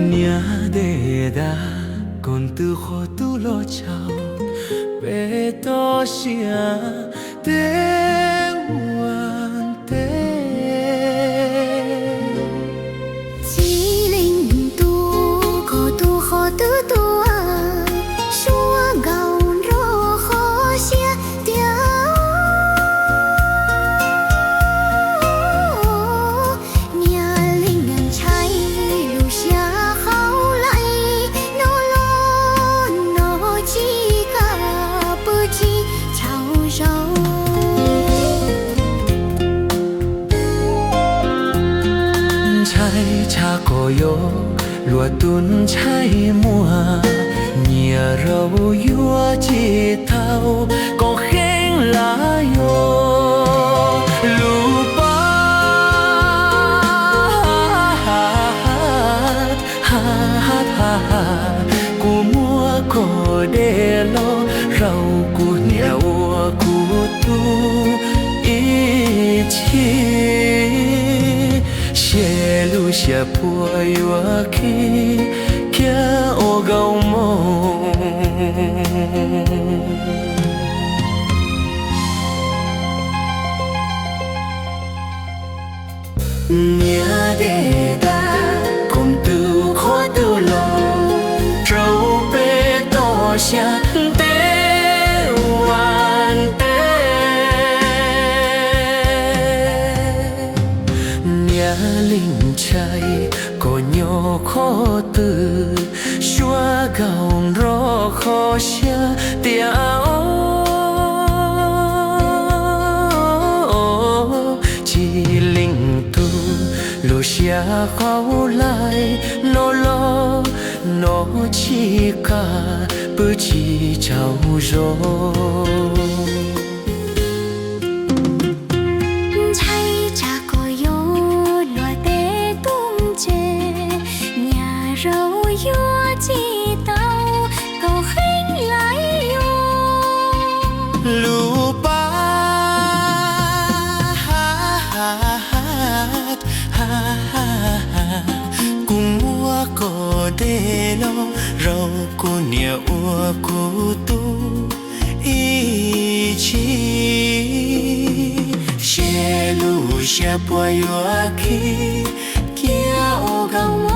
Niam dej dab, koom tus qhua tus los tsaug, peb toj siab tej ua ntej. Txij li tus, koj tus qhua tus tua, suab nkaus nrog qhov siab tias niam leej ntshai lub siab hauv laij no los nws tsis kam pw tsis tsaug zog. Ntshai tshaj kom yuav luag tus ntshai muag, nyias rau yuav tsis tau kom kheev lawm yuav lub paj. Kuv muab koj de los rau kuv niam ua kuv tub ib chim, seb lub siab puas yuav khib kiag ua nkaus moo. Niam dej dab, koom tus qhua tus los rau peb toj siab tej ua ntej. Niam leej ntshai koj nyob qhov twg, suab nkaus nrog qhov siab tias tsis leej tug lub siab hauv laij no los nws tsis kam pw tsis tsaug zog. Ntshai tsam koj yuav luag tej tub ntse, nyias rau yuav tsis tau kom kheev lawm yuav lub paj. Kuv muab koj de los rau kuv niam ua kuv tub ib chim, seb lub siab puas yuav khib kiag ua nkaus